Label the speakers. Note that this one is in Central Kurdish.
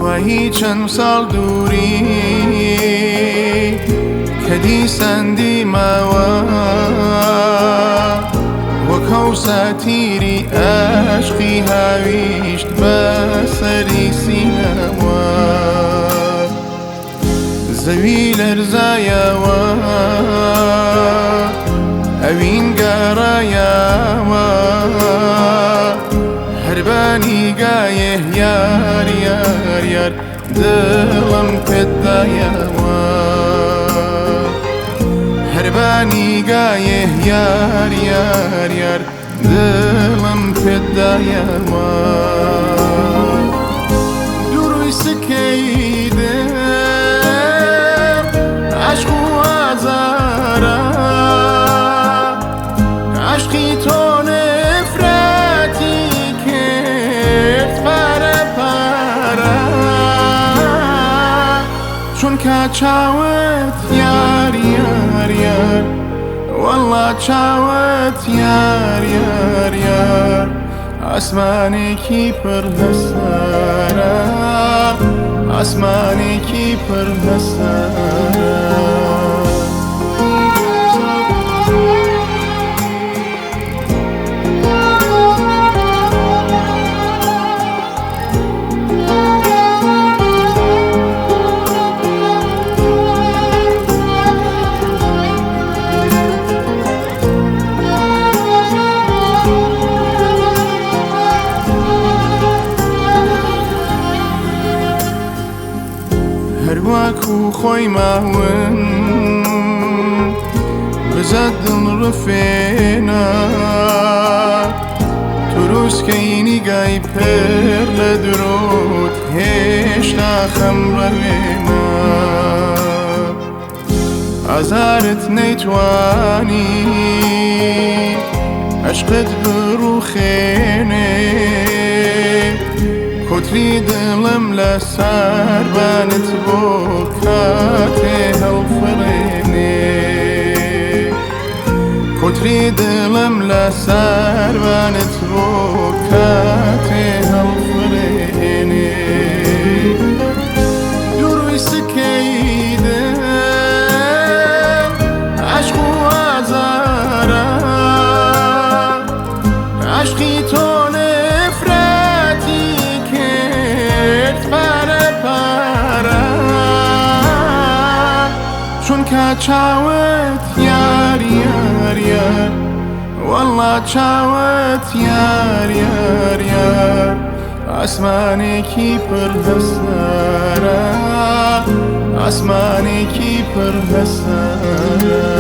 Speaker 1: دوایی چەند ساڵ دووری کە دیسان دیماوە وەک هەوساتیری ئاشقی هاویشت بە سەری سینەوە زەوی لەرزایەوە ئەوین گەڕایەوە هەربانی گایە یار یار یار دڵم پێدایەوە هەربانی گایە یار یار یار دڵم پێدایەوە دووروی سکەی دڵ عەشق و ئازارە عەشقی تۆ نفرەتی کرد پارە پارە چونکە چاوت یار یار یار والله چاوت یار یار یار ئاسمانێکی پڕ هەسارە ئاسمانێکی پڕ هەسارە. هەروەکو خۆی ماون بزە دڵڕفێنە تروسکەی نیگای پێر لە درۆت هێشتا خەمڕەوێنە ئازارت نەیتوانی عشقت بڕوخێنێ کۆتری دڵم لە ساربانت بۆ کاتێ هەڵفڕێنێ کۆتری دڵم لە ساربانت بۆ کاتێ هەڵفڕێنێ دووروی سکەی دڵ عەشق و ئازارە عەشقی تۆ نفرەتی کرد پارە پارە چونکە چاوت یار یار یار والله چاوت یار یار یار ئاسمانێکی پڕ هەسارە ئاسمانێکی پڕ هەسارە.